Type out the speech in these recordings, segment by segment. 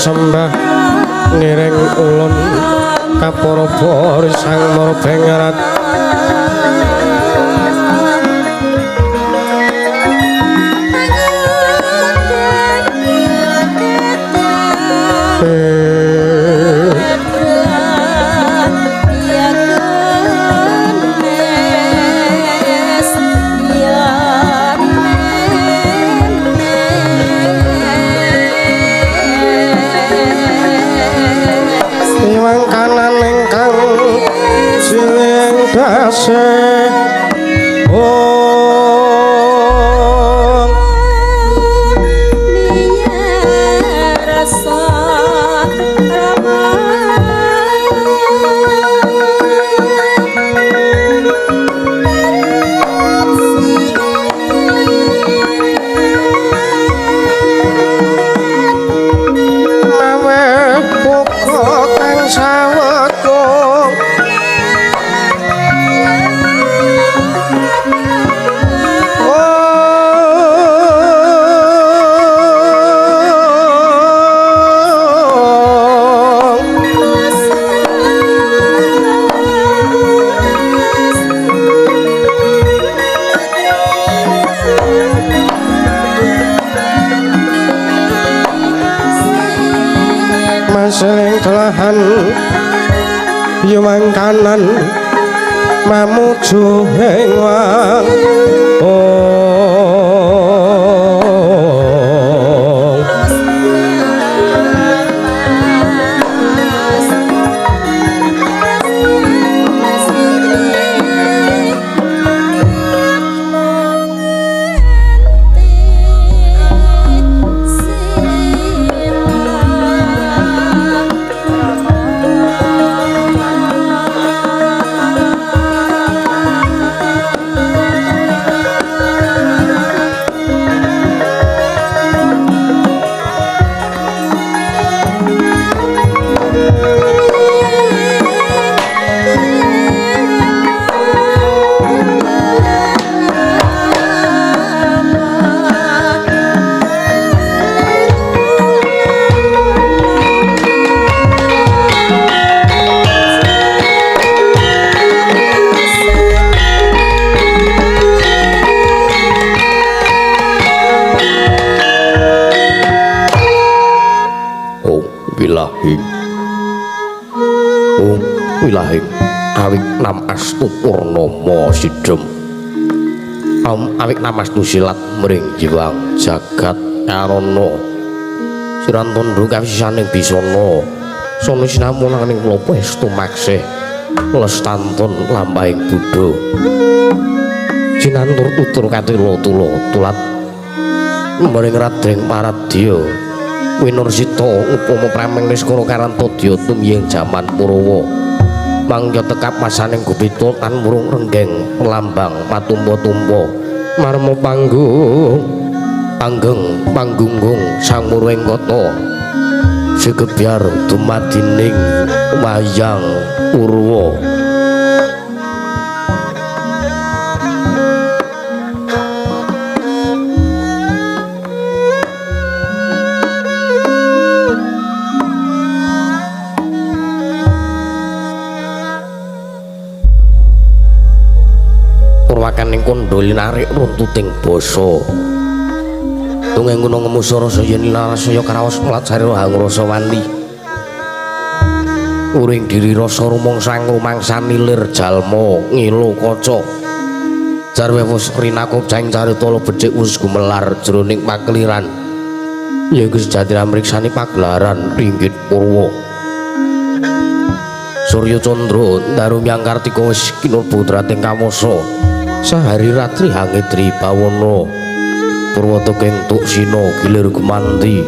Sembah ngiring ulun kapara sang Marabengarat. Yuwang kanan mamuju ing wang. Wilahing awik nam astu purnama sidhem awik nam astu silat mring jiwang jagat karana sirantondo kawisisaning bisana sono sinamu nanging lopo estu maksih lestantun lampahing buddha sinantur tutur katila tula tulat mring radeng paradya winursita upama prameng niskara karantadya tumiyeng jaman Purawa mangya tekap masaning gupita tan murung renggeng lambang patumpa-tumpa marma panggung panggeng panggunggung sang muruing kota sigebyar dumadining wayang purwa. Purwakaning kandha linarik runtuting basa tungeng gunung ngemusa rasa yen saya karaos mlajari hangrasa wani uring diri rasa rumangsa rumangsani lir jalma ngilu kaca jarwe wus rinakup caing carita becik wus gumelar jroning pakeliran yaiku sejati mriksani pagelaran ringgit purwa Surya Candra daru myang Kartika wis kinurba drating kawasa sahari ratri hangedri bawana purwata keng tuksina gilir gumanti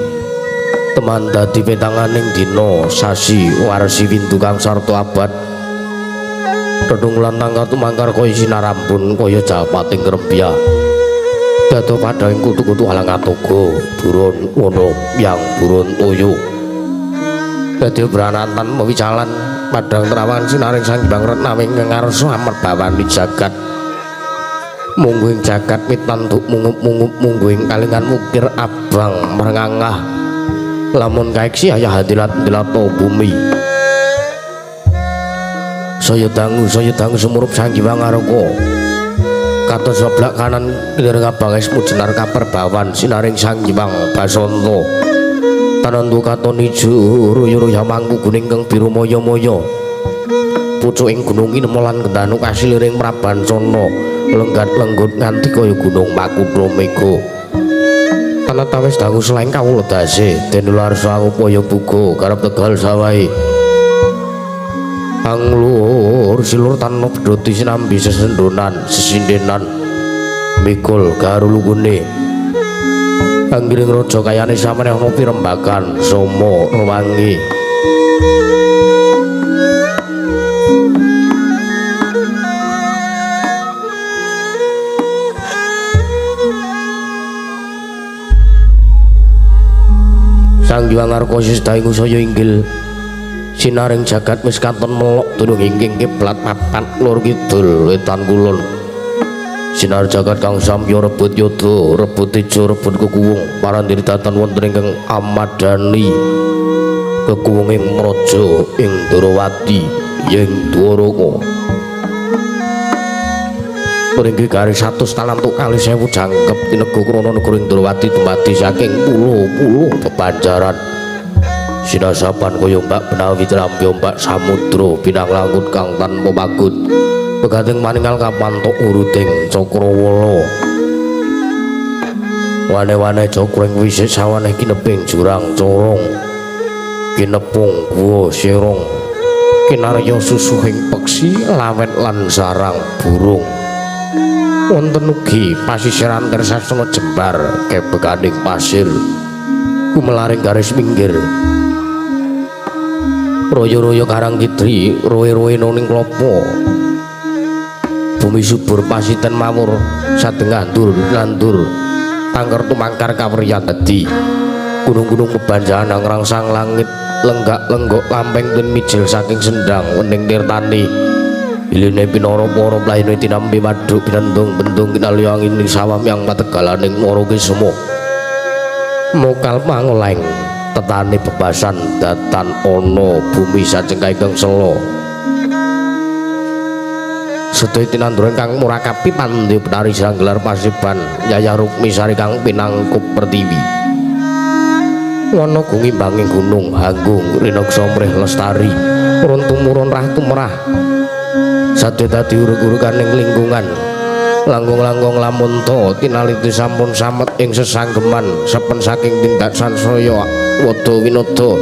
teman dadi petanganing dina sasi warsi windu kang sarta abad tedhung lan tangka tumangkar kaya sinarambun kaya japating krepya dado padhang kutu-kutu alang atoga buron wana yang buron toyo dadi branantan mewicalan padhang terawan sinaring sang Hyang Retnawing ngarsa amerbawani jagat mungguing jagat mitanduk mungup-mungup mungguing kalingan mukir abang merengangah Lamun kaeksi ayah hadilat-dilato bumi. Saya dangu sumurup Sang Hyang Ngaraka. Kados sebelah kanan kilir ngabang esmu jenar kaperbawan sinaring Sang Hyang Basanta. Tanandu katon ijo ruyu-ruyu mangku guning kang biru moyo-moyo. Pucuk ing gunung inemo lan kendanu kasiliring Prabancana lenggat-lenggut nganti kaya gunung Makutha Mega. Tanatawis dangu selain kawula dase den larsa upaya buga garap tegal sawahe. Anglur silur tanpa bedhoti sinambi sesendonan sesindenan mikul garulugune. Anggiring raja kayane samene ana pirembakan somo rewangi. Sang Hyang Ngaraka sisdaing saya inggil sinaring jagat wis katon melok dunung ingking kiblat papat lor kidul wetan kulon. Sinar jagat kang samya rebut yoda rebut teja rebut kekuwung parandiri datan wonten ingkang amadani kekuwunging praja ing Dwarawati ing Dwaraka. Ringgi garis 104,000 jangkep tinega krana negara ing Dwarawati dumadi saking pulo-pulo bebanjaran. Sinasapan kaya mbak benawi trampi ombak samudra pinang langut kang tanpa pagut pegating maningal kapantok uruting cakrawala. Wane-wane cakra ing wisik sawaneh kineping jurang corong kinepung guwa serong kinarya susuhing peksi lawet lan sarang burung. Wonten ugi pasisiran tersasana jembar kebekaning pasir gumelaring garis minggir. Royo-royo karang kidri roe-roe noning klopo. Bumi subur pasiten mawur sadengah ndur nandur tangker tumangkar kawriyan dadi. Gunung-gunung bebanjahan ngrangsang langit lenggak-lenggok lampeng den mijil saking sendang wening tirtani. Iline pinara para playune tinampi waduk binendung bendung kinalya angin ing sawah yang pategalaning Nara Kisuma. Mokal mangoleng tetane bebasan datan ana bumi sajengkah ingkang sela. Sedaya tinanduran kang murakapi pandhe betari sanggelar pasiban Yayah Rukmi Sari kang pinangkup pertiwi. Wana gumimbanging gunung hanggung rinaksa mrih lestari urun tumurun rah tumrah. Sadaya dadi urug-uruganing lingkungan langkung-langkung lamun ta tinaliti sampun samet ing sesanggeman sepen saking tindak sansaya wada winada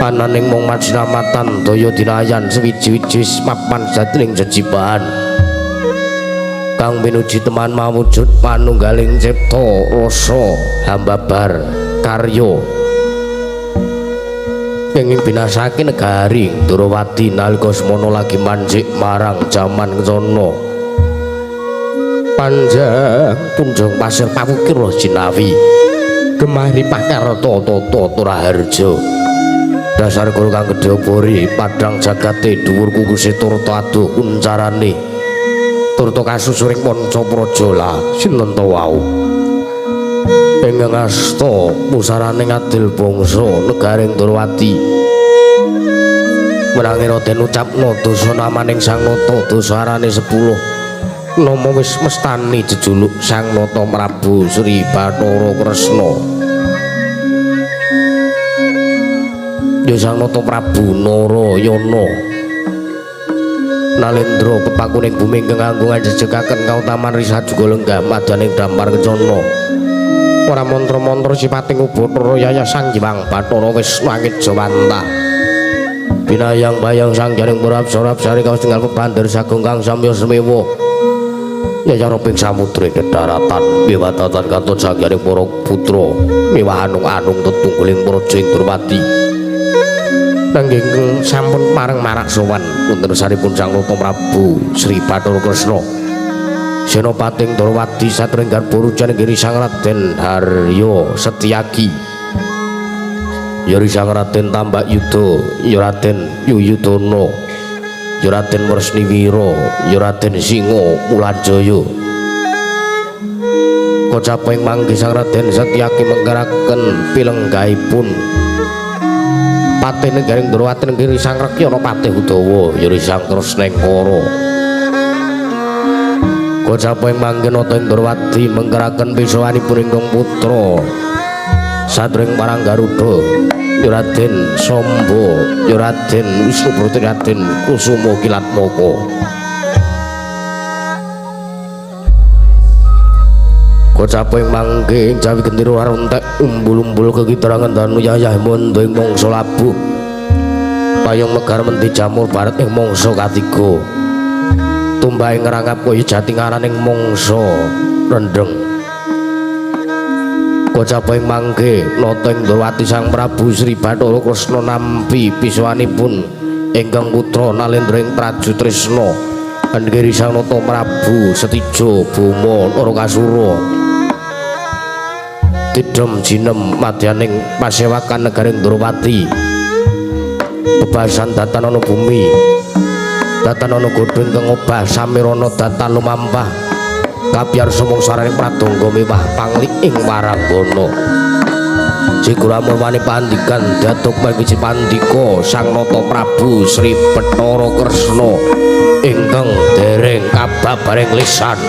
ananing mung majnamatan daya dinayan sewiji-wiji mapan jatining jejibahan kang pinuji teman mawujud panunggaling cipta rasa hambabar karya kenging binasake negari Dwarawati nalika semono lagi manjik marang jaman kencana. Panjang punjung pasir pawukir jinawi gemah ripah karta tata turaharja dasar guru kang gedhe bori padhang jagate dhuwur kukuse turta adoh kuncarane turta kasusuring manca praja lah sinten ta wau ingkang asta pusarane ngadil bangsa negaring Dwarawati menangi Raden ucapna dosa namaning Sang Nata dosa arane 10 nama wis mestani jejuluk Sang Nata Prabu Sri Bathara Kresna. Ya Sang Nata Prabu Narayana Nalendra pepakuning bumi ingkang anggungan jejegaken kautaman risajuga lenggah madaning dampar kencana. Ora mantra-mantra sipating Ubathara Yayah Sang Hyang Bathara wis langit jawantah. Binayang bayang sang jaring para apsara-apsari kaos tinggal pebandir sagung kang samya semewa. Yayah roping samudra ing dedaratan miwatatan katon sang jaring para putra miwah anung-anung tetungguling praja ing Dwarawati. Nanging sampun mareng marak sowan wonten saripun Sang Nata Prabu Sri Bathara Kresna. Senopating Dwarawati satringgar purujan giri Sang Raden Haryo Setyaki. Ya Sang Raden Tambak Yuda, ya Raden Yuyudana, ya Raden Wresniwira, ya Raden Singa Mulanjaya. Kocap ing manggi Sang Raden Satyaki menggaraken pilenggahipun patih negaring Ndrawati negeri Sang Rekyana patih Udawa yuri Sang Kresnengkara. Kocap ing manggi nata ing Ndrawati menggaraken pisowanipun ingkang putra sadurung marang Garuda Raden Samba Raden Wisnu Brata Raden Kusuma Kilatmaka. Kocap ing mangke ing Jawi Gendera arontek umbul-umbul kekitarangan danu yayah mondo ing mangsa labuh payung megar menti jamur baret ing mangsa katiga tumbahe ngrangap kaya jati ngaran ing mangsa rendheng. Kocap ing mangke nata ing Ndrawati Sang Prabu Sri Bathara Kresna nampi pisuwanipun ingkang putra Nalendra ing Prajutrisna anggiri Sang Nata Prabu Setija Boma Narakasura tidem jinem madyaning pasewakan negaring Ndrawati bebasan datan ana bumi datan ana godhong ingkang obah samirana datan lumampah kapiyar sumungsaraning pradangga miwah panglik ing waranggana. Jigura murwani pandikan datuk mangkiji pandika Sang Nata Prabu Sri Bathara Kresna ingkang dereng kababaring lisan.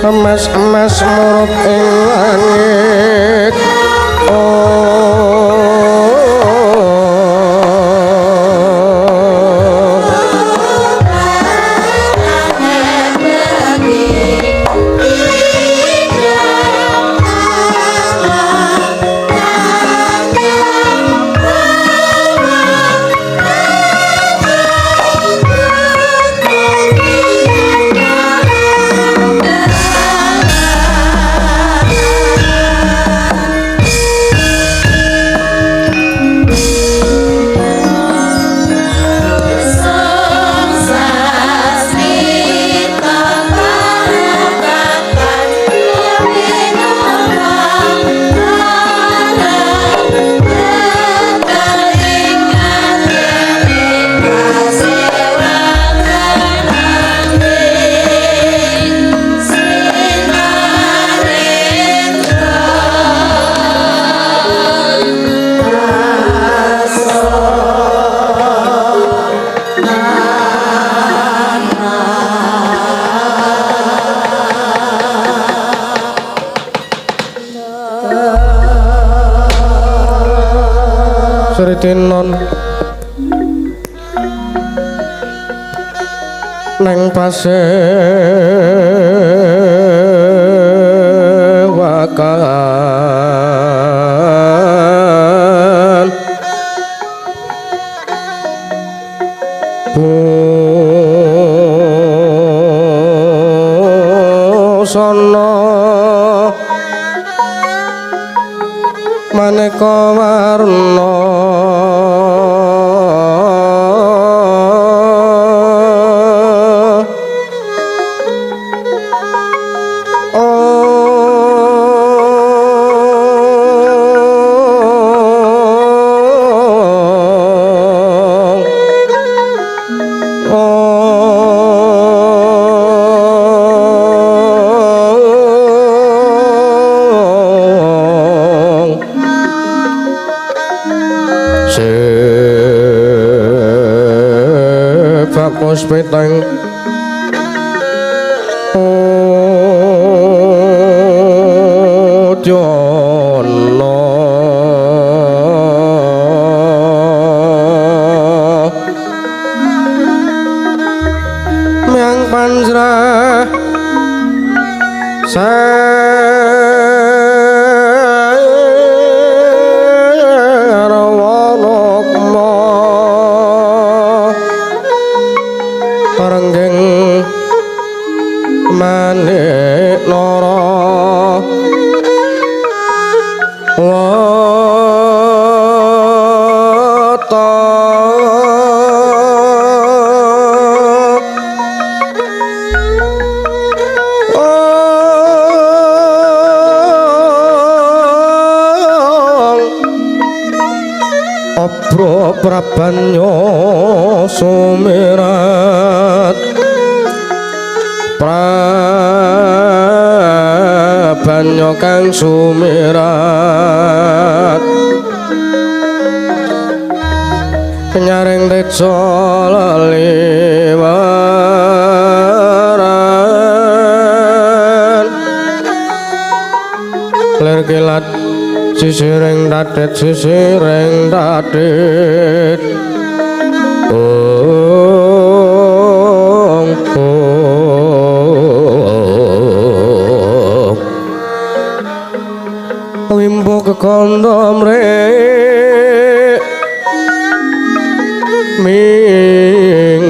Emas-emas murup ing langit. Oh. Sritinon neng pasewakan busana maneka warna Puspiteng Udyana Myang panjrah Manik nara wata Obro prabanya sumirat prabanya kang sumirat nyaring teja leliwaran lir kilat sisiring tatit sisiring tatit ong ong limbo kekondo mrek minging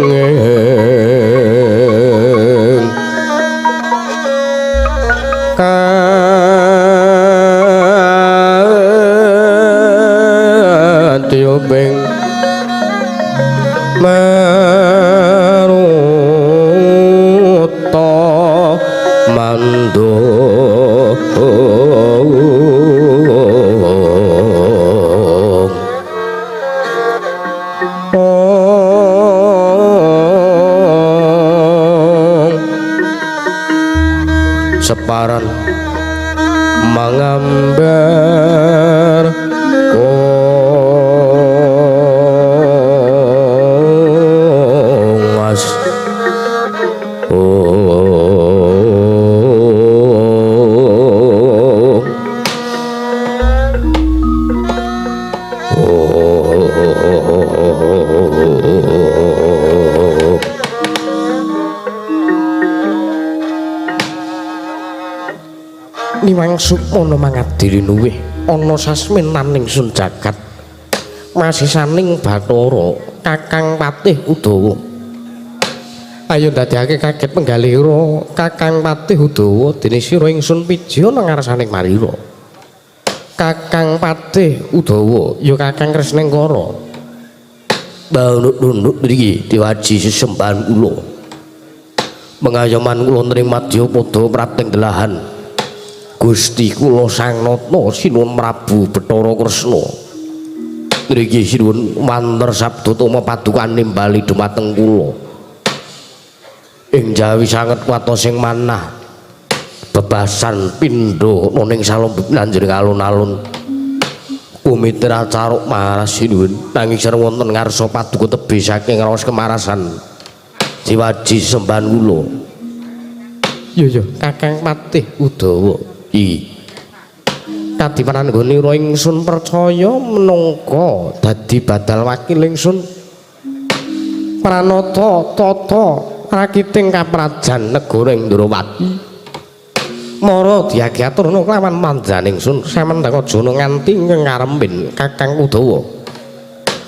katiubing maruta mandung separan mangambar kongas Niwang Sukmana mangadiri luwih ana sasmenaning sun jagat masisaning Bathara Kakang Patih Udawa. Ayo ndadekake kaget penggalira Kakang Patih Udawa dene sira ingsun piji ana ngarsaning marira. Kakang Patih Udawa ya Kakang Kresnengkara. Banuk-nunduk mriki diwaji sesembahan kula. Mengayoman kula ning madyapada prapting delahan Gusti kula Sang Nata Sinuwun Prabu Bathara Kresna. Ngriki sinuwun wanter sabda tama paduka nimbali dumateng kula. Ing jawi sanget kuwatos ing manah bebasan pindha ning salembet lanjring alun-alun. Kumitra caruk maras sinuwun nanging sareng wonten ngarsa paduka tebih saking raos kemarasan. Diwaji sembahan kula. Yo yo Kakang Patih Udawa. I Kadipanan nggonira ingsun percaya menangka dadi badal wakil ingsun pranata tata rakiting kaprajan negara ing Ndrawati. Mara diagiaturna kelawan panjenengan ingsun samendeng aja nganti ngarembin Kakang Udawa.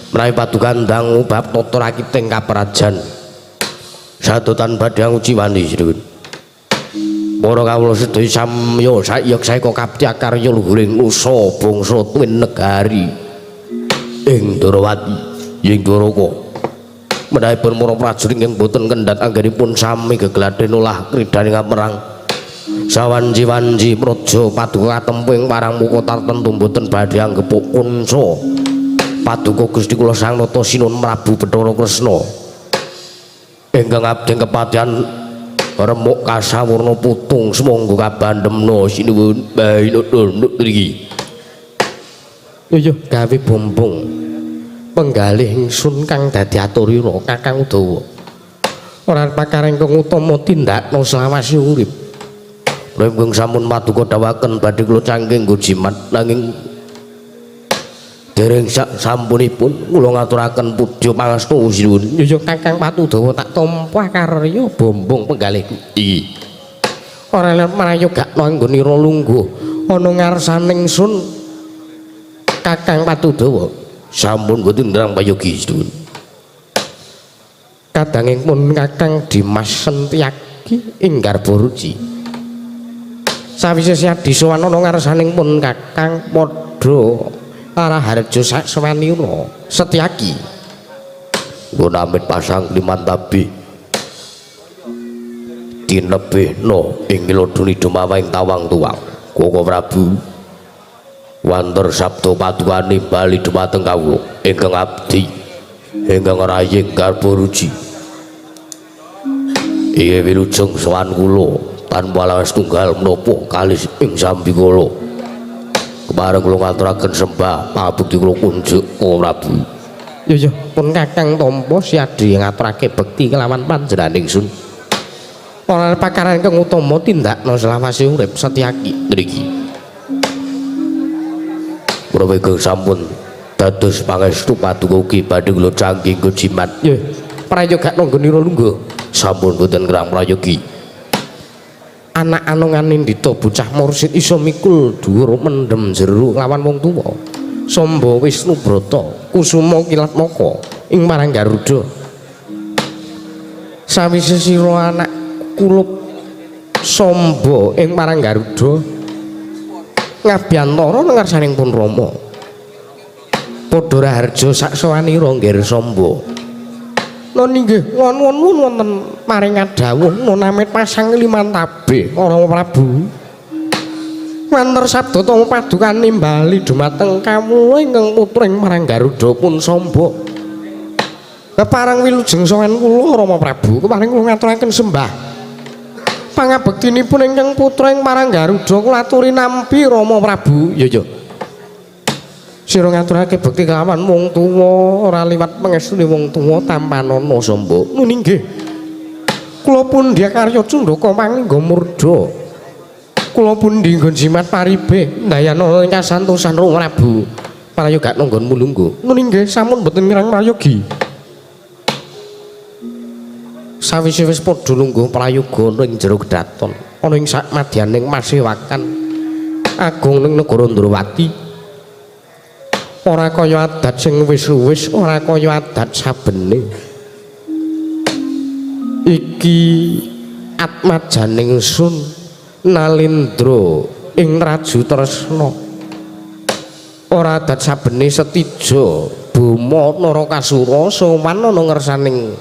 Menawi paduka ndang bab tata rakiting kaprajan sadotan badhe nguji wani sinuwun. Para kawula sedaya samya sayek saeka kapti akarya luhuring nusa bangsa tuwin negari ing Ndrawati ing Dwaraka. Menahipun para prajurit ingkang boten kendhat anggenipun sami gegladhen olah kridhaning perang. Sawanci-wanci praja paduka katempu ing parang muka tartemtu boten badhe anggepuk kunca. Paduka Gusti kula Sang Nata Sinuwun Prabu Bathara Kresna ingkang abdi kepatihan remuk kasawurna putung sumangga kabandemna sinuwun bainun niki. Yo gawe bombong penggalih ingsun kang dadi aturira Kakang Udawa. Ora perkara ingkang utama tindakna selawase urip. Renggung sampun paduka dawuhaken badhe kula canggih nggo jimat nanging dereng sak sampunipun kula ngaturaken pudya pangastu sinuwun. Yo Kakang Patudawa tak tampa karya bombong penggalihku iki. Ora lep marayogakno anggonira lungguh ana ngarsane ingsun Kakang Patudawa. Sampun boten nderang payogi sinuwun. Kadanging pun Kakang Dimas Sentiaki ing Garbaruci. Sawise siadi sowan ana ngarsaning pun Kakang padha Raharja Saksewanira Setyaki. Nggon amit pasang liman tabi tinebihna ing lodoni dumawa ing tawang tuwang. Koko Prabu wanter sabda padukane bali dumateng kawula ingkang abdi ingkang raying Garbaruci. Iya wilujeng sowan kula tanpa lawas tunggal menapa kalih ing sambikala. Kepareng kula ngaturaken sembah pabekti kula kunjuk Koko Prabu. Yo pun Kakang tampa siadi ngaturake bekti kelawan panjenengan ingsun. Ora perkara ingkang utama tindakna selawase urip Setyaki ngriki. Prawiga sampun dados pangestu paduka ugi badhe kula canggih nggo jimat. Nggih, prayogakna nggonira lungguh. Sampun boten ngrang prayogi. Anak anongan nindita bocah mursid iso mikul dhuwur mendem jero lawan wong tuwa. Samba Wisnu Brata Kusuma Kilatmaka ing marang Garuda. Sawise sira anak kulup Samba ing marang Garuda ngabiyantara ngarsaning pun Rama. Padha raharja saksawanira nggir Samba. Nun inggih nuwun wonten paring dawuh nun amit pasang liman tabe Rama Prabu. Wanter sabda tama padukane bali dumateng kawula ingkang putra ing marang Garuda pun Samba. Kepareng wilujeng sowan kula Rama Prabu, kepareng kula ngaturaken sembah. Pangabektinipun ingkang putra ing marang Garuda kula aturi nampi Rama Prabu. Yo yo. Sira ngaturake bekti kelawan wong tuwa ora liwat pangestune wong tuwa tampanana Samba. Nun inggih. Kula pundi karya cundaka panglingga murda. Kula pundi nggon jimat paribe ndayana ing kasantosan Rama Prabu. Prayogakna nggonmu lungguh. Nun inggih sampun boten mirang prayogi. Sawise wis padha lungguh prayoga ning jero kedaton ana ing sak madyaning masewakan agung ning negara Ndrawati. Ora kaya adat sing wis-wis, ora kaya adat sabene. Iki atmajaning sun Nalindra ing Raju Tresna. Ora adat sabene setija Boma Narakasura sowan ana ngersaning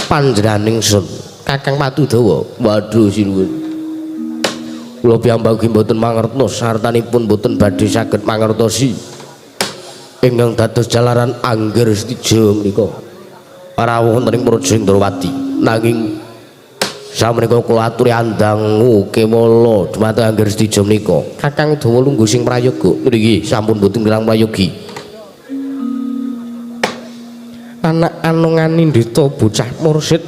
panjenenganing sun Kakang Patudawa. Waduh sinuwun. Kula piyambak ugi mboten mangertos sartanipun mboten badhe saged mangertosi ingkang dados jalaran angger setija menika rawuh wonten ing Praja Indrawati. Nanging samenika kula aturi andangu kewala dumateng angger setija menika. Kakang Udawa lungguh sing prayoga ngriki sampun boten kirang prayogi. Anak anongan nindita bocah mursid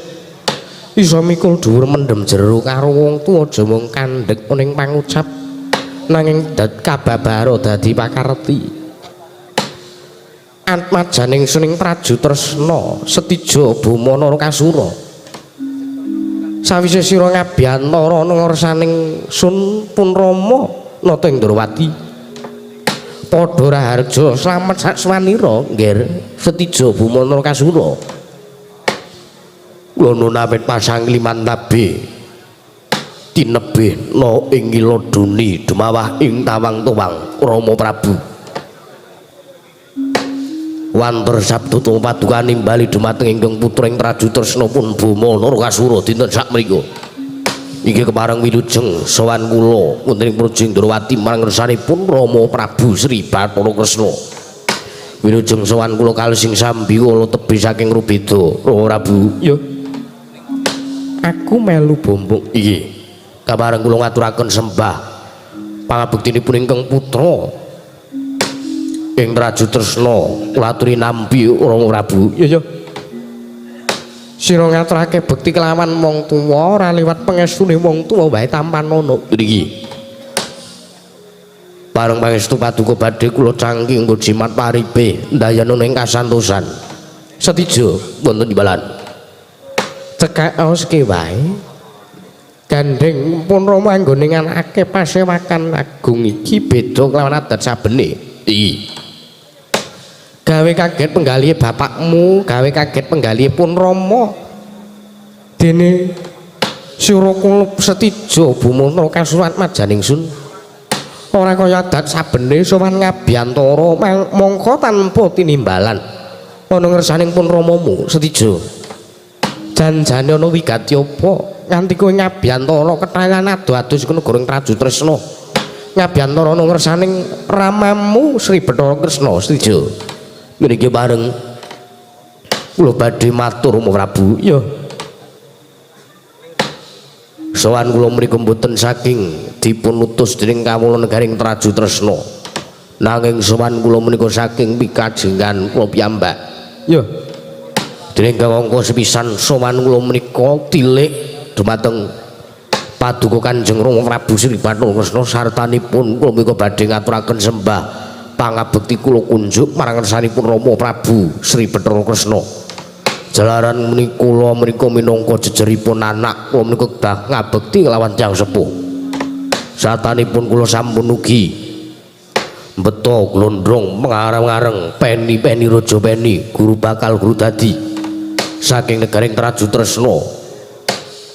iso mikul dhuwur mendem jero karo wong tuwa aja mung kandhek ning pangucap. Nanging kababaro dadi pakarti. Atmajaning suning Traju Tresna Setija Boma Narakasura. Sawise sira ngabiyantara ngarsaning Sun pun Rama Nata Indrawati. Padha raharja slamet sakswanira ngger Setija Boma Narakasura. Kula nuwun awit pasang liman tabe tinebih no ing laduni dumawah ing tawang-tuwang Rama Prabu. Wanter sabda paduka nimbali dumateng ingkang putra ing Traju Tresna pun Boma Narakasura dinten sakmenika. Inggih kepareng wilujeng sowan kula wonten ing Praja Indrawati marang ngersanipun Rama Prabu Sri Bathara Kresna. Wilujeng sowan kula kalih sing sambi kula tebih saking Rubeda Rama Prabu. Ya. Aku melu bombong. Inggih. Kapareng kula ngaturaken sembah pangabektinipun ingkang putra ing Traju Tresna kula aturi nampi Rama Prabu. Ya ya. Sira ngaturake bekti kelawan wong tuwa ora liwat pangestune wong tuwa wae tampanana. Niki. Bareng pangestu paduka badhe kula cangki nggo jimat paripe ndayana ing kasantosan. Setija wonten imbalan. Cekak aoske wae. Gandeng pun Rama anggone nganakake pasewakan agung iki beda kelawan adat sabene. Iki. Gawe kaget penggalihe bapakmu, gawe kaget penggalihe pun Rama. Dene sira kula Setija Boma Narakasura atmajaning sun. Ora kaya adat sabene sowan ngabiyantara mangka tanpa tinimbalan. Ana ngersaning pun Ramamu Setija. Janjane ana wigati apa nganti kowe ngabiyantara kethayan ado-ado saka negara Traju Tresna. Ngabiyantara ana ngersaning ramamu Sri Bathara Kresna Setija. Niki bareng kula badhe matur Rama Prabu. Ya. Sowan kula mriku mboten saking dipun utus dening kawula negaring Traju Tresna. Nanging sowan kula menika saking pikajengan kula piyambak. Ya. Dening kangkung sepisan sowan kula menika tilik dumateng paduka Kanjeng Rama Prabu Sri Bathara Kresna sartanipun kula menika badhe ngaturaken sembah pangabekti kula kunjuk marang ngersanipun Rama Prabu Sri Bathara Kresna. Jalaran menika kula menika minangka jejeripun anak kula menika kedah ngabekti kelawan tiyang sepuh. Sartanipun kula sampun ugi beto glondrong mengareng-areng peni-peni raja peni guru bakal guru dadi saking negaring Traju Tresna.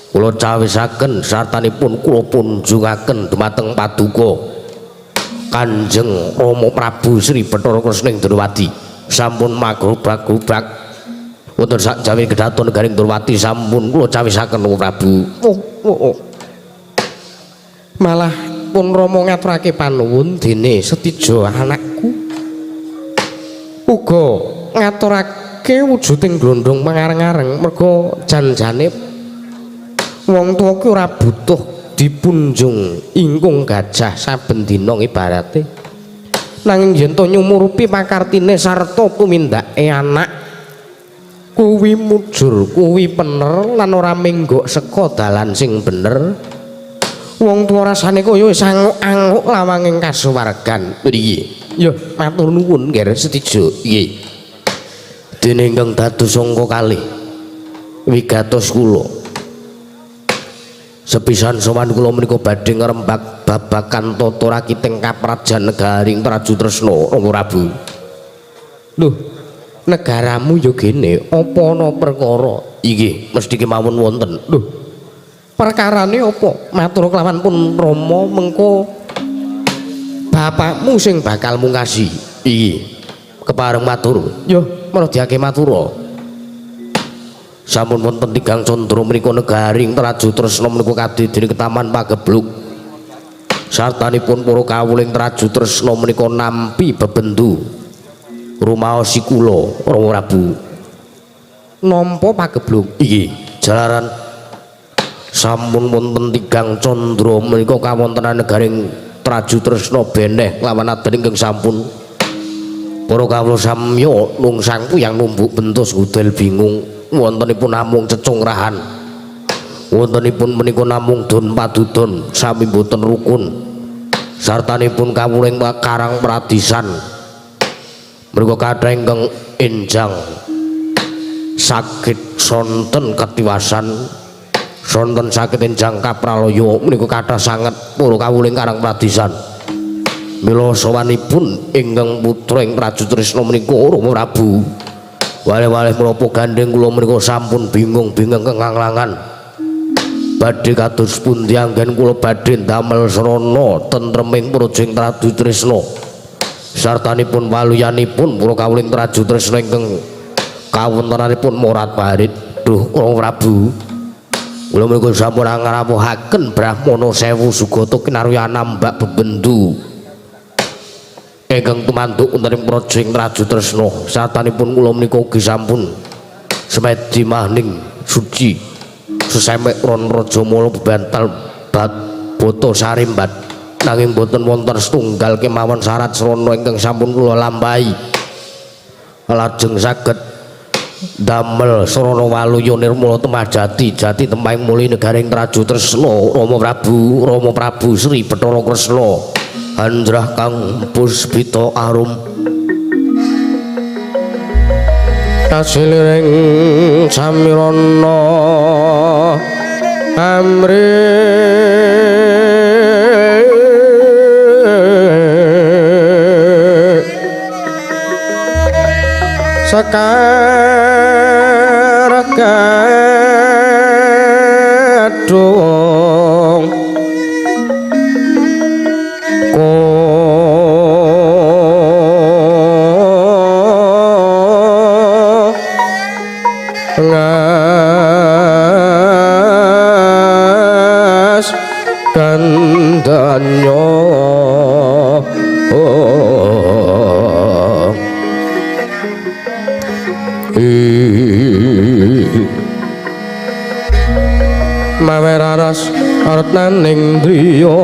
Kula cawisaken sartanipun kula punjungaken dumateng paduka Kanjeng Rama Prabu Sri Bathara Kresna ing Ndrawati. Sampun magrobak-grobak wonten sak jawi kedaton negaring Ndrawati sampun kula cawisaken Rama Prabu. Oh, oh, oh. Malah pun Rama ngaturake panuwun dene Setija anakku uga ngaturake wujuding glondhong mangareng-areng merga janjane wong tuwa ki ora butuh dipunjung ingkung gajah saben dina ibarate, nanging yen to nyumurupi pakartine sarta tumindake anak kuwi mujur kuwi pener lan ora menggok saka dalan sing bener. Wong tuwa rasane kaya wis anguk-anguk lawanging kasuwargan. Piye? Ya matur nuwun Nger Setija. Nggih. Dene ingkang dados angka kalih wigatos kula. Sepisan sowan kula menika badhe ngrembak babagan tata rakiting kaprajan negaring Traju Tresna Rama Prabu. Lho, negaramu ya gene apa ana perkara? Inggih, mesti kemawon wonten. Lho, perkarane apa? Matur kelawan pun Rama mengko bapakmu sing bakal mungkasi. Iki kepareng matur. Yo, mardiake matura. Sampun wonten tigang candra menika negaring Traju Tresna menika kadidene ketaman pagebluk. Sartanipun para kawuling Traju Tresna menika nampi bebendu rumaosi kula Rama Prabu. Nampa pagebluk. Iki jalaran sampun wonten tigang candra menika kawontenan negaring Traju Tresna beneh lawan aden ingkang sampun para kawula samya nungsang puyang numbuk bentus gudel bingung. Wontenipun namung cecungrahan, wontenipun menika namung don padudon sami boten rukun. Sartanipun kawula ing Karang Pradisan mriku kathah ingkang enjang saged sonten ketiwasan, sonten saged enjang kapralaya menika kathah sanget para kawula ing Karang Pradisan. Mila sowanipun ingkang putra ing Prajutrisna menika Rama Prabu. Waleh-waleh menapa gandeng kula menika sampun bingung-bingung kenganglangan. Badhe kados pundi anggen kula badhe ndamel srana tentreming praja ing Prajutrisna. Sartanipun waluyanipun para kawula ing Prajutrisna ingkang kawontenanipun morat marit. Duh Rama Prabu, kula menika sampun ngrawuhaken Brahmana sewu sugata kinarya nambak bebendu ingkang tumanduk wonten ing praja ing Prajutrisna. Sartanipun kula menika ugi sampun semedi mahning suci sesemek ron raja mala bebantal bat bata sarimbat, nanging boten wonten setunggal kemawon syarat srana ingkang sampun kula lampahi lajeng saged damel srana waluya nirmala temajati jati temahing muli negaring Prajutrisna. Rama Prabu, Rama Prabu Sri Bathara Kresna andrah kang puspita arum kasiliring samirana amri sekar gadung ngas kandanyo mawe raras artnaning driya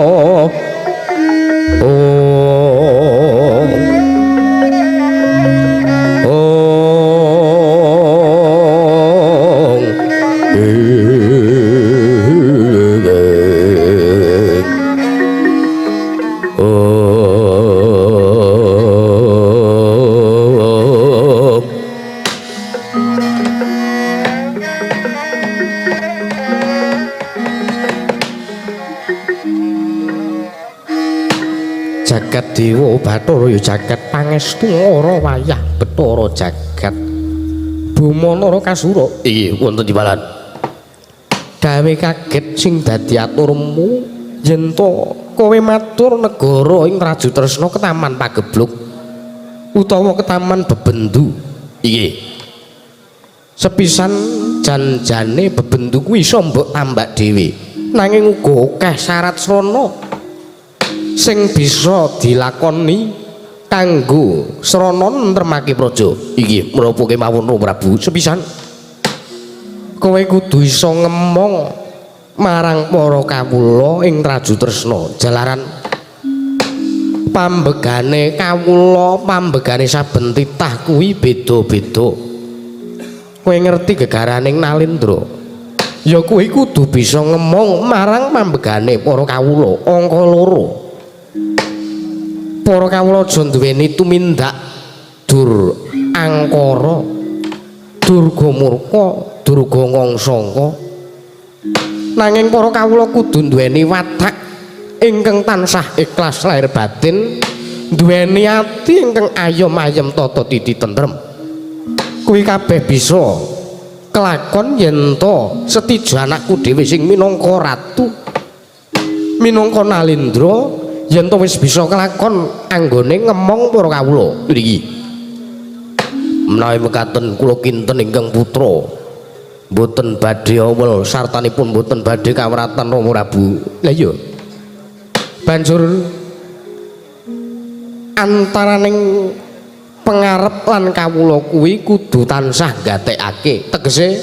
jagat dewa bathara ya jagat pangestu ora wayah bathara jagat buma Narakasura. Inggih wonten timbalan. Gawe kaget sing dadi aturmu yen to kowe matur negara ing Prajutresna ketaman pagebluk utawa ketaman bebendu. Inggih. Sepisan janjane bebendu kuwi iso mbok tambak dhewe, nanging uga akeh syarat srana sing bisa dilakoni kanggo srana nremake praja. Inggih menapa kemawon Rama Prabu? Sepisan kowe kudu iso ngemong marang para kawula ing Prajutresna. Jalaran pambegane kawula, pambegane saben titah kuwi beda-beda. Kowe ngerti gegaraning Nalindra, ya kuwi kudu bisa ngemong marang pambegane para kawula. Angka loro, para kawula aja duweni tumindak dur angkara, durga murka, durga ngangsangka. Nanging para kawula kudu duweni watak ingkang tansah ikhlas lahir batin, duweni ati ingkang ayem-ayem tata titi tentrem. Kuwi kabeh bisa kelakon yen to setija anakku dhewe sing minangka ratu, minangka Nalindra, yen to wis bisa kelakon anggone ngemong para kawula. Niki menawi mekaten kula kinten ingkang putra mboten badhe awel sartanipun mboten badhe kawratan Rama Prabu. Lah iya, banjur antaraning pengarep lan kawula kuwi kudu tansah gatekake. Tegese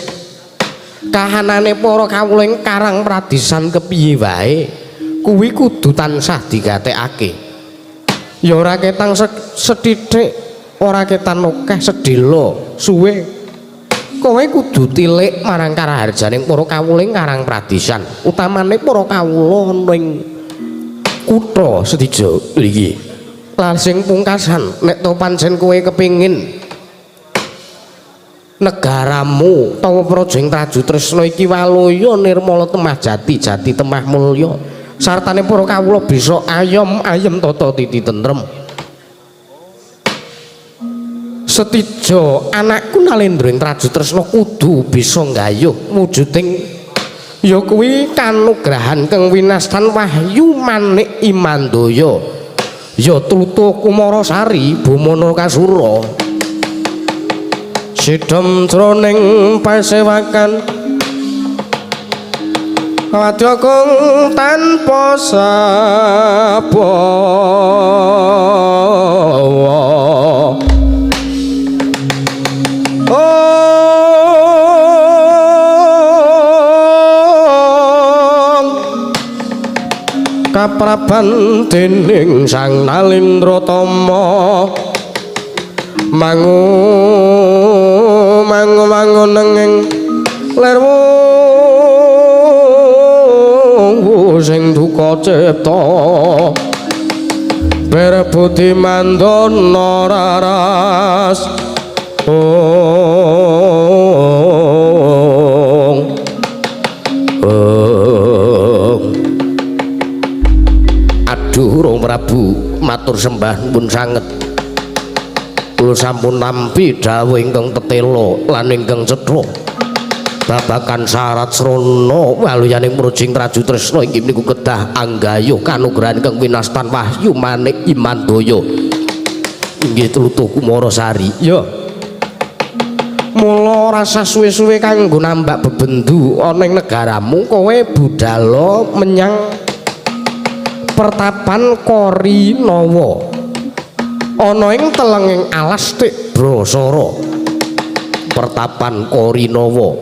kahanane para kawula ing Karang Pradisan kepiye wae kuwi kudu tansah digatekake. Ya ora ketang sethithik, ora ketan akeh, sedhela suwe. Kowe kudu tilik marang karaharjaning para kawula ing Karang Pradisan, utamane para kawula ning Kutha Setija iki. Lan sing pungkasan, nek to pancen kowe kepingin negaramu utawa praja ing Traju Tresna iki waluya nirmala temah jati jati temah mulya sartane para kawula bisa ayom ayem tata titi tentrem. Setija anakku Nalendra ing Traju Tresna kudu bisa nggayuh wujuding ya kuwi kanugrahan kang winastan wahyu manik Imandaya ya Tlutuh Kumarasari Bumana Kasura. Sidhem jroning pasewakan wadya kung tanpa sabawa. Ong kapraban dening Sang Nalendra Tama mangu mangu mangu nenging lerwu sing duka cipta berbudi mandana raras. Ong ong. Aduh Rama Prabu, matur sembah nuwun sanget. Kula sampun nampi dawuh ingkang tetela lan ingkang cetha babagan syarat srana waluyaning mrujing Traju Tresna inggih niku kedah anggayuh kanugrahan ingkang winastan wahyu manik Imandaya inggih Tlutuh Kumarasari. Ya mula rasa suwe-suwe kanggo nambak bebendu ana ing negaramu kowe budala menyang pertapan Korinawa ana ing telenging alas Tibrasara. Pertapan Korinawa.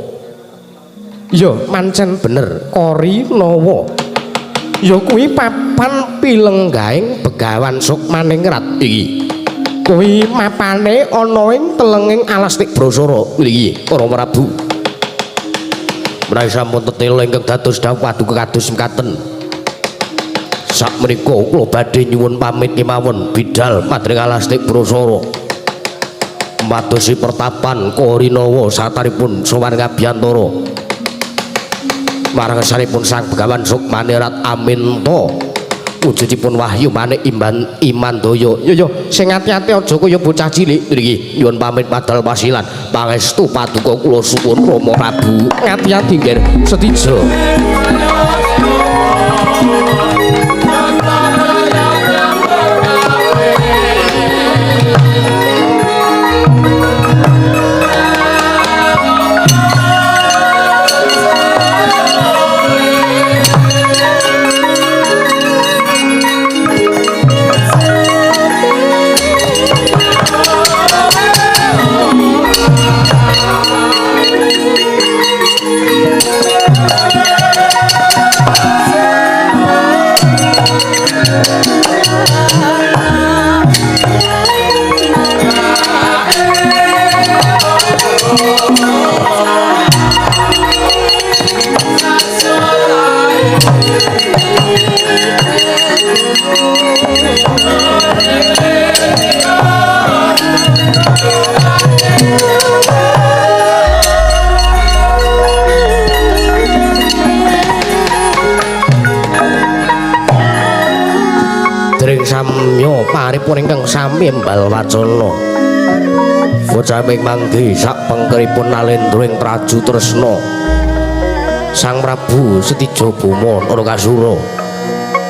Ya mancen bener Korinawa ya kuwi papan pilenggaing Begawan Sukmaningrat iki. Kuwi mapane ana ing telenging alas Tibrasara iki Rama Prabu. Menawi sampun tetela ingkang dados dawuh paduka kados mekaten. Sakmenika kula badhe nyuwun pamit kemawon bidal madring alas Tibrasara madosi pertapan Korinawa sataripun sowan ngabiyantara marang ngersanipun Sang Begawan Sukmanirat aminta wujudipun wahyu manik Iman Imandaya. Yo yo sing ati-ati aja kaya bocah cilik ngriki. Nyuwun pamit padal pasilan pangestu paduka kula suwun Rama Prabu. Ati-ati nggih Setija. Samya paripun ingkang sami embal wacana bocah ing manggi sak pengkeripun Nalendra ing Traju Tresna Sang Prabu Setija Boma Narakasura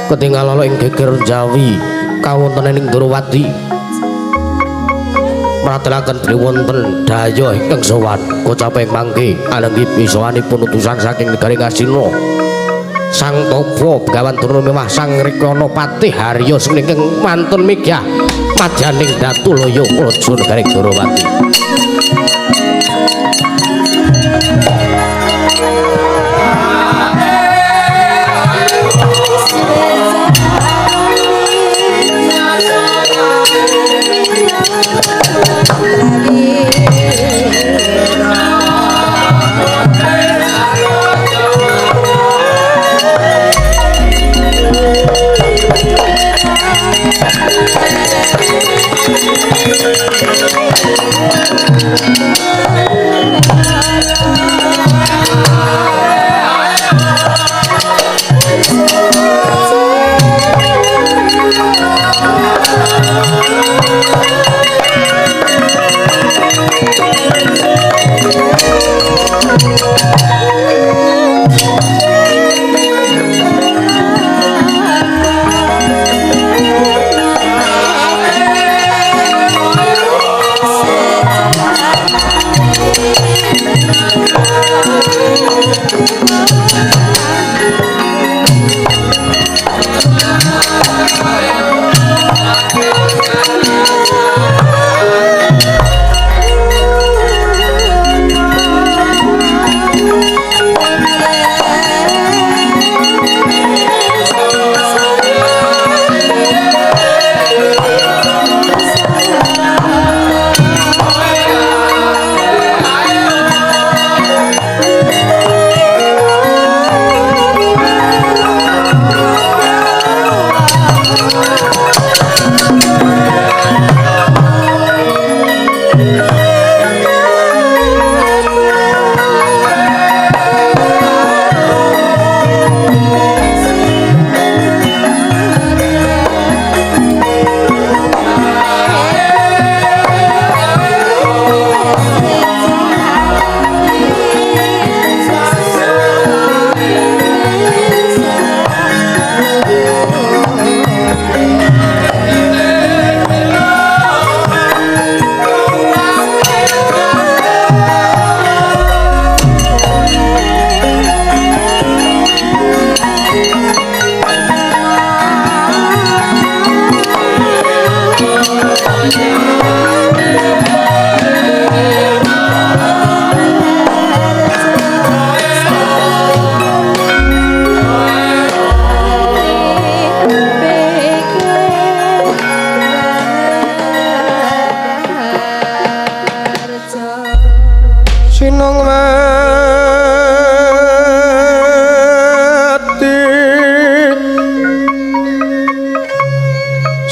ketingal ana ing geger Jawi kawontenan ing Ndrawati mratelaken dene wonten dayoh ingkang sowan bocah ing manggi ananggi pisowanipun utusan saking negari Ngastina Sang Tapa Begawan Durna mewah Sang Rikana Patih Harya sing ingkang wantun migah madyaning Datulaya raja negari Ndrawati.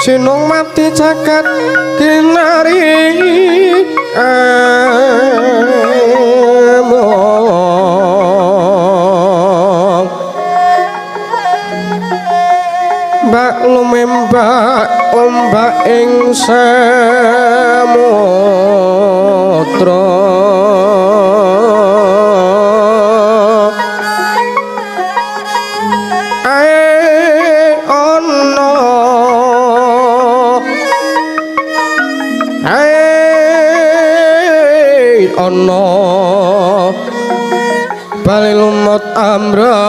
Sinung mati jagat kinari among. Mbak lumembak ombak ing samudra ae ana ae ana bali lumut amra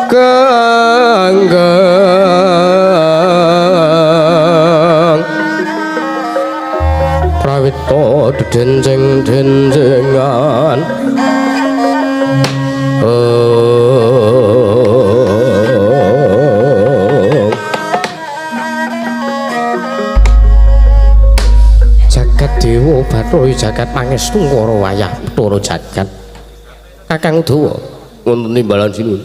ganggang prawita dedenceng-dencengan. Jagat Dewa Bathara jagat pangestu ngara wayah Bathara jagat. Kakang Udawa wonten timbalan sinuwun.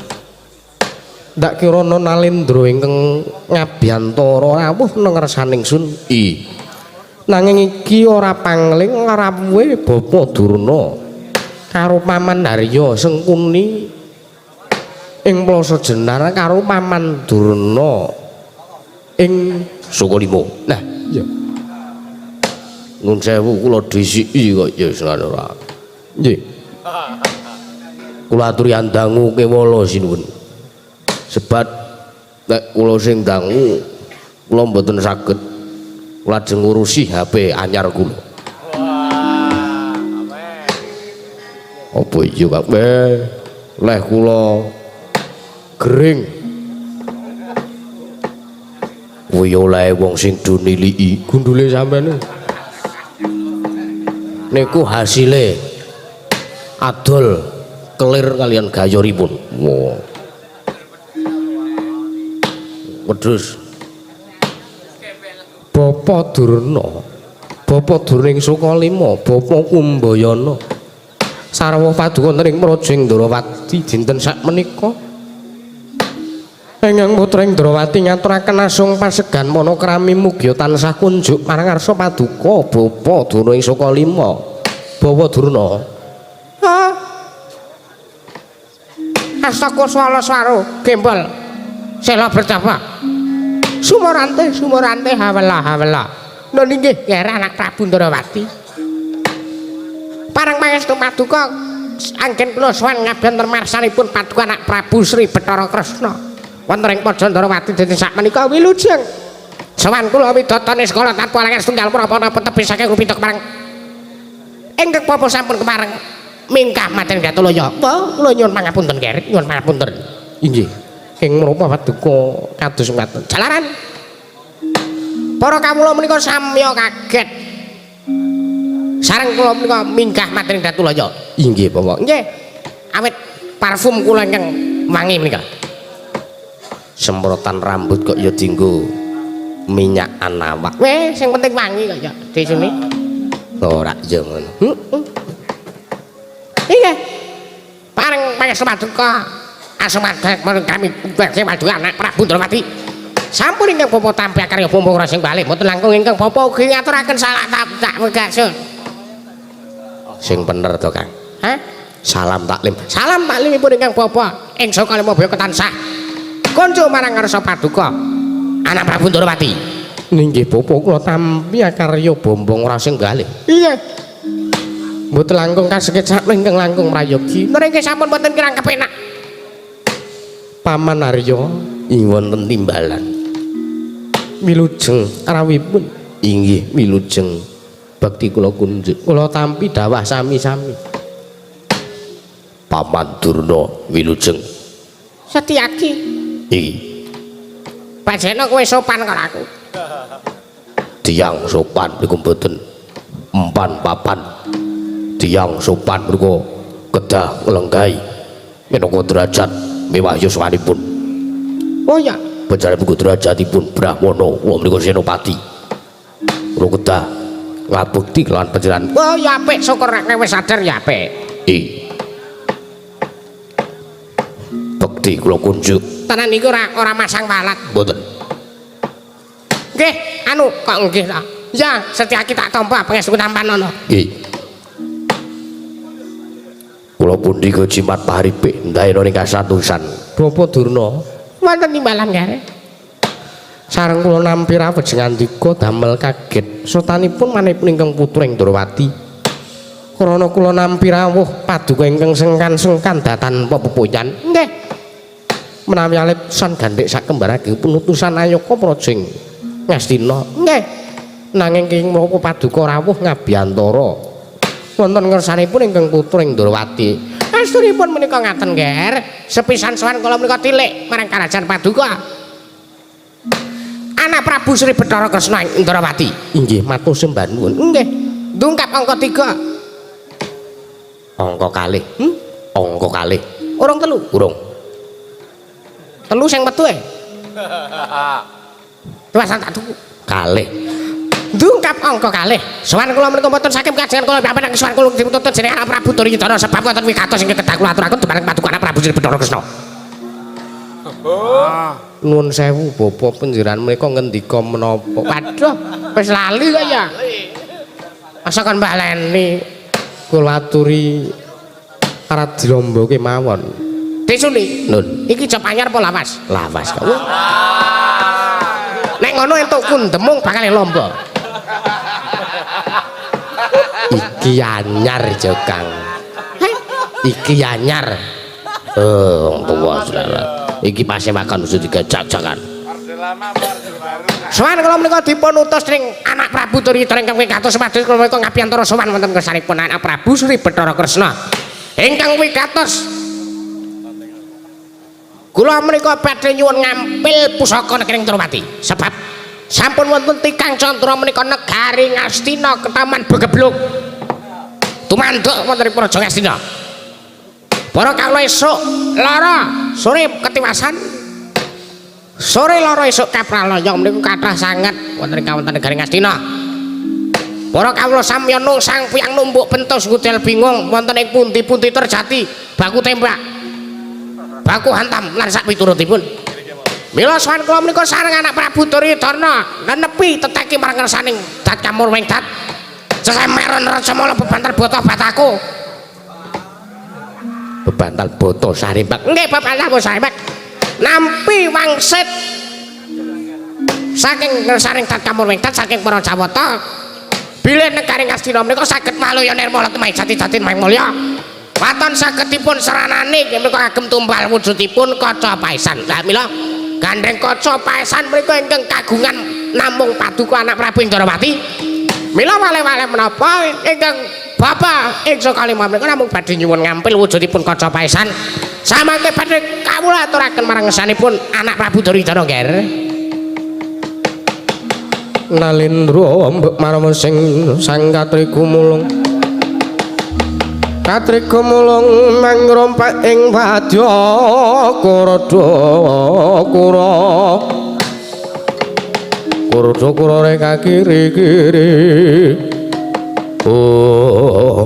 Ndak kirana Nalendra ingkang ngabiyantara rawuh nang ngersaning sun. I. Nanging iki ora pangling rawuhe Bapa Durna karo Paman Harya Sengkuni ing Plaza Jenar karo Paman Durna ing Sukalima. Nah, iya. Nuwun sewu kula dhisiki kok ya senane ora. Nggih. Kula aturi andangu kewala sinuwun. Sebab nek kula sing dangu kula mboten saged lajeng ngurusi HP anyar kula. Apa iya Kak? Leh kula gering. Kuwi oleh wong sing do niliki gundule sampean. Niku hasile adol kelir kalian gayoripun. Wah. Wedhus. Bapa Durna, Bapa Durna ing Sukalima, Bapa Kumbayana. Sarwa paduka wonten ing Praja Ndrawati dinten sakmenika. Ingkang putra Ndrawati ngaturaken asung pasegan manakrami mugia tansah kunjuk marang ngarsa paduka Bapa Durna ing Sukalima. Bawa Durna. Ha. Astaka swala swara gembol. Sela bertapa. Sumorante sumorante hawela hawela. Nun inggih ger anak Prabu Ndrawati. Parang pangestu paduka anggen kula sowan ngabyanten marsanipun paduka anak Prabu Sri Bathara Kresna. Wonten ing Praja Ndrawati dinten sakmenika wilujeng. Sowan kula widatane sekala tanpa alangan setunggal menapa-napa tebih saking rupita kepareng. Ingkang bapa sampun kepareng mingkah maten Gatulaya. Wah, kula nyuwun pangapunten ger, nyuwun pangapunten. Inggih. Ing menapa paduka kados mekaten. Jalaran para kawula menika samya kaget. Sareng kula menika minggah matring Datulaya. Inggih, Bapak. Nggih. Awit parfum kula ingkang wangi menika. Semprotan rambut kok ya dienggo minyakan awak. Weh, sing penting wangi kok ya disini. Ora ya ngono. Heeh. Iya. Pareng pangestu paduka asumadhek marang kami badhe paduka anak Prabu Ndrawati. Sampun ingkang bapa tampi karya bapa ora sing bali mboten langkung ingkang bapa ugi ngaturaken salah tak wegasun. Sing bener to, Kang. Hah? Salam taklim. Salam taklimipun ingkang bapa ing Sukalima baya ketansah. Konco marang ngarsa paduka anak Prabu Ndrawati. Inggih bapa kula tampi karya bombong ora sing galih. Iya. Mboten langkung kasekit sak ingkang langkung prayogi. Niki sampun mboten kirang kepenak. Paman Arya ing wonten timbalan. Wilujeng rawuhipun. Inggih wilujeng bakti kula kunjuk. Kula tampi dawah sami-sami. Paman Durna wilujeng. Setyaki. Iki. Bajeno kowe sopan karo aku. Tiyang sopan niku mboten empan papan. Tiyang sopan niku kedah nglenggahi minangka derajat mewah yuswanipun. Oh ya, panjenengan derajatipun brahmana kula menika senopati. Kula kedah ngabekti kelawan panjenengan. Oh ya apik, syukur nek wis sadar ya apik. I. Bekti kula kunjuk. Tenan niku ora masang walat. Mboten. Nggih, anu kok nggih ta. Ya, Setyaki tak tampa pangestu tampanono. Nggih. Kula pundi jimat paharipe ndaena ing kasatusan. Bapak Durna, wonten timbalan kare. Sareng kula nampi rawuh ngandika damel kaget. Sotanipun manipun ingkang putra ing Ndrawati. Krana kula nampi rawuh paduka ingkang sengkan-sengkan datan pepoyan. Nggih. Menawi alip san gandhik sakembarake punutusan ayaka praja ing Ngastina. Nggih. Nanging ing menapa paduka rawuh ngabiyantara. Wonten ngersanipun ingkang putra ing Ndrawati. Asturipun menika ngaten, Nger. Sepisan sowan kula menika tilik marang karajan paduka. Anak Prabu Sri Bathara Kresna ing Ndrawati. Inggih, matur sembah nuwun. Nggih. Ndungkap angka 3. Angka kalih. Angka kalih. Urung telu. Urung. Telu sing metu e. Tuwasan tak tuku. Kalih. Ndungkap angka kalih. Sowan kula menika mboten saking kajengan kula piyambak nanging sowan kula diputuntut dening anak Prabu Duryudana sebab wonten wigatos ingkang kedah kula aturaken dumateng paduka anak Prabu Sri Bathara Kresna. Nuwun sewu bapa panjenengan menika ngendika menapa? Waduh, wis lali kok ya. Masa kon baleni kula aturi arat dilombo kemawon. Disuni. Nun. Iki jop anyar apa lawas? Lawas kok. Nek ngono entuk kundemung bakal lomba. Iki anyar jo Kang. Iki anyar. Oh, wong tuwa saudara. Iki pasewakan wis digajak-jakan. Sowan kula menika dipun utus ring anak Prabu Duryudana ingkang wigatos supados kula menika ngabiyantara sowan wonten kersanipun anak Prabu Sri Bathara Kresna. Ingkang wigatos kula menika badhe nyuwun ngampil pusaka negeri Ndrawati. Sebab sampun wonten tikang candra menika negari Ngastina ketaman begebluk. Tumanduk wonten ing Praja Ngastina. Para kawula esuk lara sore ketiwasan. Sore lara esuk kapralaya menika kathah sanget wonten ing kawontenan negari Ngastina. Para kawula samya nungsang piyang numbuk bentus ngudel bingung wonten ing pundi-pundi terjati baku tembak. Baku hantam lan sak piturutipun. Mila sowan kula menika sareng anak Prabu Duryudana nenepi teteki marang ngersaning dat kamur wing dat. Sesemeron Rajamala bebantal bata bataku. Bebantal bata sarimbak. Nggih bebantal bata sarimbak. Nampi wangsit saking ngersaning dat kamur wing dat saking para Jawata. Bilih negari Ngastina menika saged maloya nirmala temah jati-jati maing mulya. Waton sagedipun seranane nggih menika kagem tumbal wujudipun kaca paesan. Lah mila gandeng kaca paesan menika ingkang kagungan namung paduka anak Prabu Indrawati. Mila wale-wale menapa ingkang bapa ing sakalima menika namung badhe nyuwun ngampil wujudipun kaca paesan. Samangke badhe kawula aturaken marang ngersanipun anak Prabu Duryudana, Nger. Nalindra mbek marama sing sang katriku mulung. Katriku mulung mangrompak ing wadya kurada kura. Kurada kura reka kiri-kiri. Oh.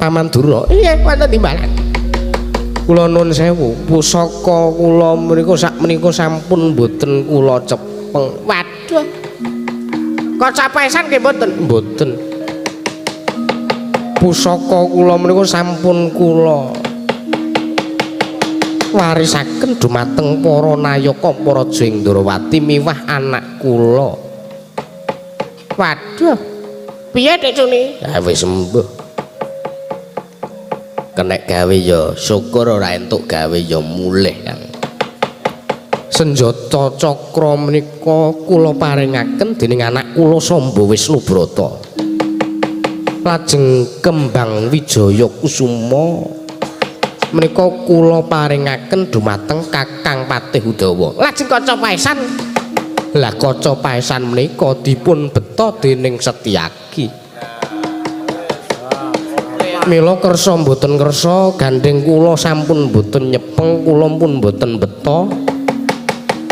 Paman Durna. Iya, wonten timbalan. Kula nuwun sewu, pusaka kula menika sak menika sampun mboten kula cepeng. Waduh. Kaca paesan nggih mboten? Mboten. Pusaka kula menika sampun kula warisaken dumateng para nayaka Praja Indrawati miwah anak kula. Waduh. Piye Dik Cuni? Ya wis embuh. Kenek gawe ya syukur, ora entuk gawe ya mulih, Kang. Senjata cakra menika kula paringaken dening anak kula Samba Wisnubrata. Lajeng kembang Wijaya Kusuma menika kula paringaken dumateng Kakang Patih Udawa. Lajeng kaca paesan. Lah kaca paesan menika dipun beta dening Setyaki. Mila kersa mboten kersa gandeng kula sampun mboten nyepeng, kula pun mboten beta.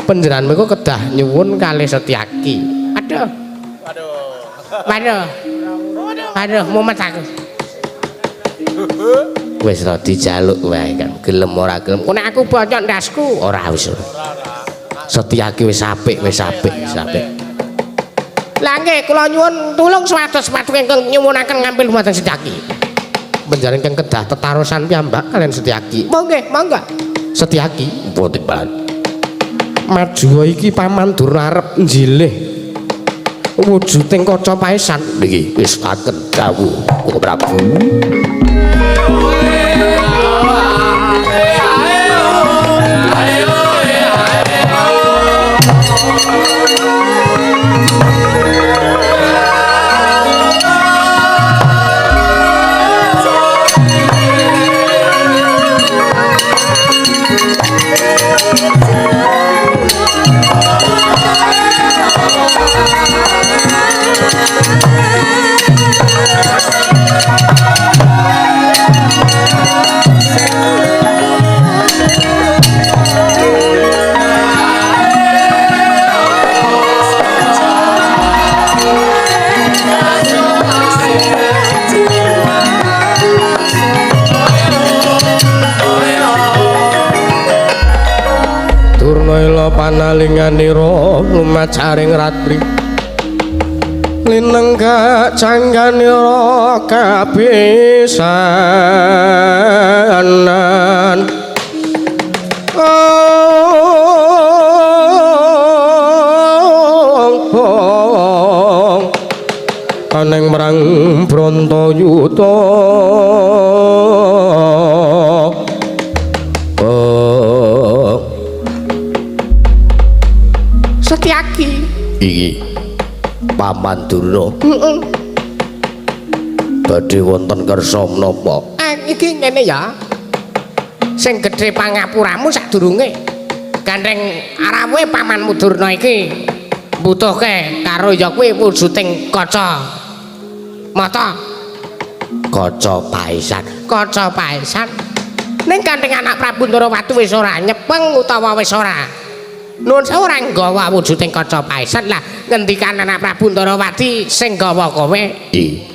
Panjenengan menika kedah nyuwun kalih Setyaki. Aduh. Waduh. Waduh, mumet aku. Wis ra dijaluk wae kan, gelem ora gelem. Kok nek aku bocok ndasku. Ora wis. Setyaki wis apik, wis apik, wis apik. Lah nggih kula nyuwun tulung supados paduka ingkang nyuwunaken ngampil dhumateng Setyaki. Panjenengan ingkang kedah tetarosan piyambak kalian Setyaki. Monggo, monggo. Setyaki mboten ban. Majuwa iki Paman Durna arep njilih wujuding kaca paesan niki wis aken dawuh Prabu. Durna panalinganira lumacaring ratri linenggak cangganira kabisanan. Ong aneng marang Brontoyuta. Setyaki iki Paman Durna. Heeh. Badhe wonten kersa menapa? Iki ngene ya. Sing gedhe pangapuramu sadurunge gandeng arawuhe pamanmu Durna iki mbutuhke karo ya kuwi wujuding kaca mata, kaca paesan. Kaca paesan. Ning gandeng anak Prabu Ndarawati wis ora nyepeng utawa wis ora nuwun sewu ora nggawa wujuding kaca paesan. Lah ngendikan anak Prabu Ndarawati sing nggawa kowe. Iki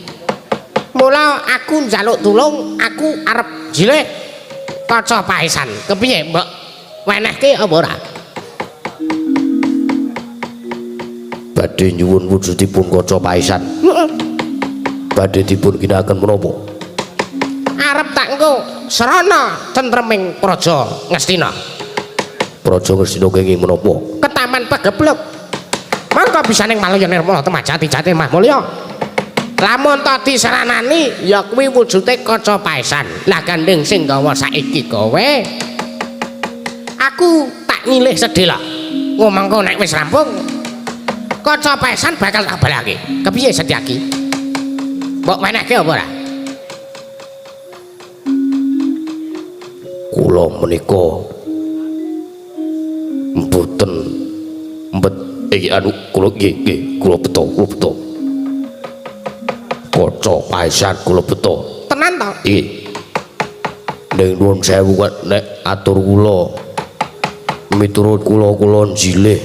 mula aku njaluk tulung, aku arep jilih kaca paesan. Kepiye mbok wenehke apa ora? Badhe nyuwun wujudipun kaca paesan. Heeh. Badhe dipun ginakaken menapa? Arep tak engko srana tentreming Praja Ngastina. Praja Ngastina kenging menapa? Ketaman Pagebluk. Mangka bisa ning Malaya Nirmala Temajati Jati Mah Mulya. Lamun ta diseranani ya kuwi wujude kaca paesan. Lah gandeng sing gawa saiki kowe. Aku tak nyilih sedhela. Ngomongko nek wis rampung kaca paesan bakal tak balake. Kepiye Setyaki? Mbok wenehke apa ora? Kula menika mboten mbet iki anu kula nggih nggih kula beto kula beto. Kaca paesan kula beto. Tenan to? Nggih. Ning nuwun sewu nek atur kula miturut kula kula njilih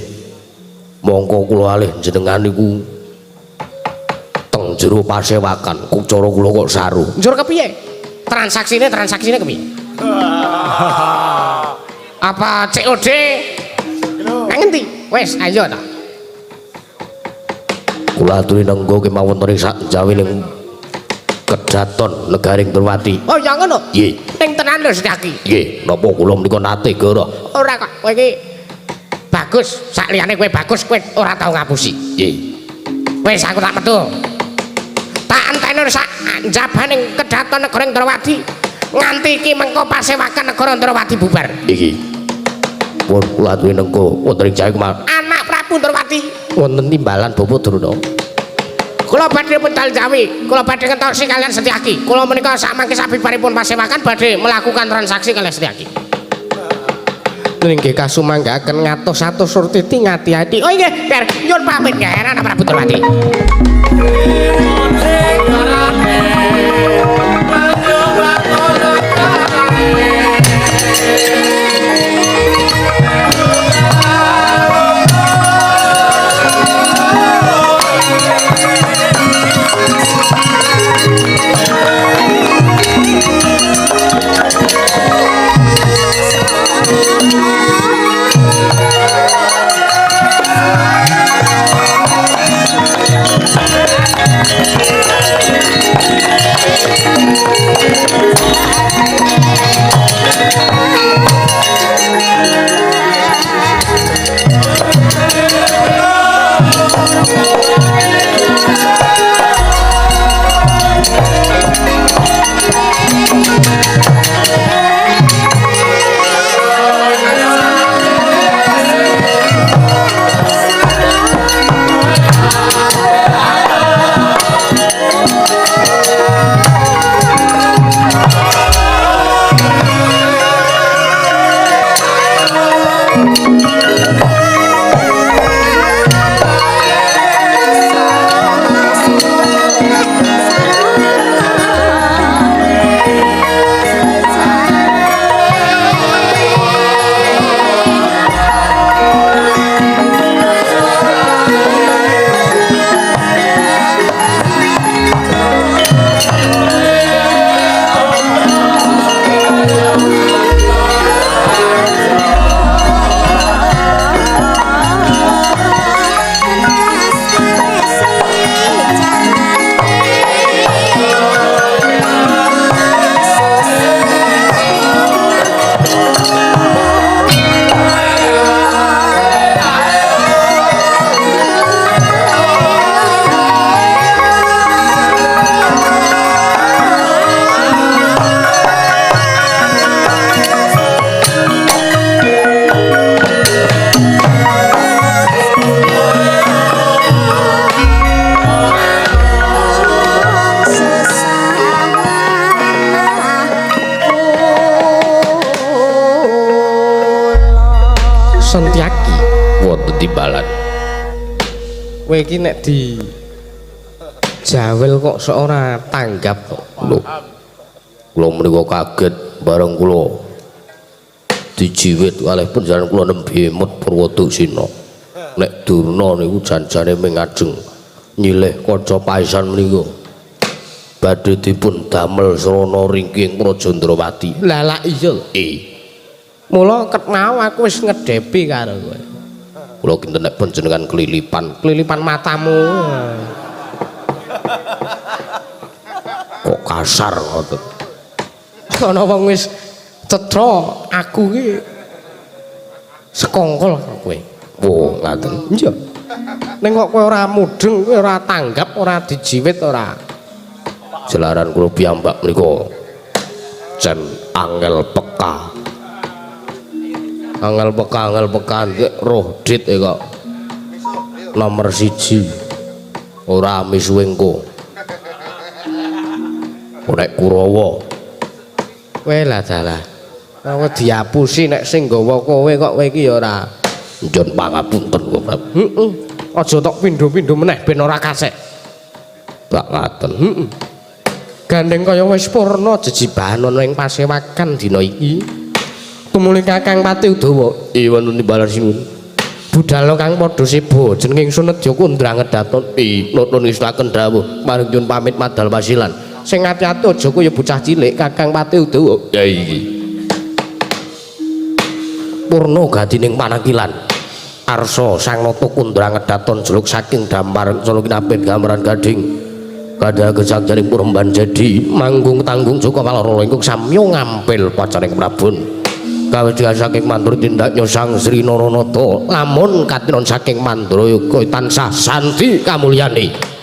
mongko kula alih jenengan niku teng jero pasewakan kok cara kula kok saru. Njur kepiye? Transaksine kepiye? Apa COD? Nang ngendi? Wis ayo ta. Kula aturi nenggo kemawon ing sak jawining kedaton negaring Ndrawati. Oh ya ngono. Nggih. Ning tenan lho Setyaki. Nggih, napa kula menika nate gara? Ora kok, kowe iki bagus, sak liyane kowe bagus, kowe ora tau ngapusi. Nggih. Wis aku tak metu. Tak enteni sak njabaning kedaton negara Ndrawati. Nganti iki mengko pasewakan negara Ndrawati bubar. Iki. Pun kula aturi nenggo wonten ing Jawi kemawon. Anak Prabu Ndrawati wonten timbalan Bapak Durna. Kula badhe medal Jawi, kula badhe ngentosi kalian Setyaki. Kula menika samangke sabibaripun pasewakan badhe melakukan transaksi kalian Setyaki. Nggih kasumanggaken ngatos-atos surtiti ngati-ati. Oh nggih, Ger, nyuwun pamit Ger anak Prabu Ndrawati. Sentyaki wonten timbalan. Kowe iki nek di jawel kok sok ora tanggap kok. Lho. Kula menika kaget bareng kula dijiwit kalih panjenengan kula nembe emut Purwoduksina. Nek Durna niku janjane ming ngajeng nyilih kanca paesan menika. Badhe dipun damel srana ringking Praja Ndrawati. Lah lak iya. Mula ket mau aku wis ngedhepi karo kowe. Kula kinten nek panjenengan kelilipan, kelilipan matamu. Kok kasar ngoten. Ana wong wis cetha aku iki sekongkol karo kowe. Oh, ngaten. Iya. Ning kok kowe ora mudeng, kowe ora tanggap, ora dijiwit ora. Jalaran kula piyambak menika jan angel peka. Angel peka roh dit kok. Nomor 1. Ora misuwe engko. Nek Kurawa. Kowe lah dalah. Kowe diapusi nek sing nggawa kowe kok kowe iki ya ora. Njun pangapunten kok, Prabu. Heeh. Aja tok pindho-pindho meneh ben ora kasek. Tak ngaten. Heeh. Gandeng kaya wis purna jejibahan ana ing pasewakan dina iki. Tumuli Kakang Pati Udawa. Iya wonten timbalan sinuwun. Budal kang padha seba jeneng ingsun Nedya Kundra ngedaton. Nuwun ngestakaken dawuh maring nyuwun pamit madal pasilan. Sing ati-ati aja kaya bocah cilik Kakang Pati Udawa. Ya iki. Purna gadining panakilan. Arsa Sang Nata Kundra ngedaton jeluk saking dampar solo kinapit gambaran gading. Kadha gesang jaring puremban jadi manggung tanggung Joko Paloro ingkang samya ngampil pacaring Prabun. Kawedyan saking mandur tindaknya Sang Sri Naranata lamun katinon saking Mandrayoga tansah santi kamulyane.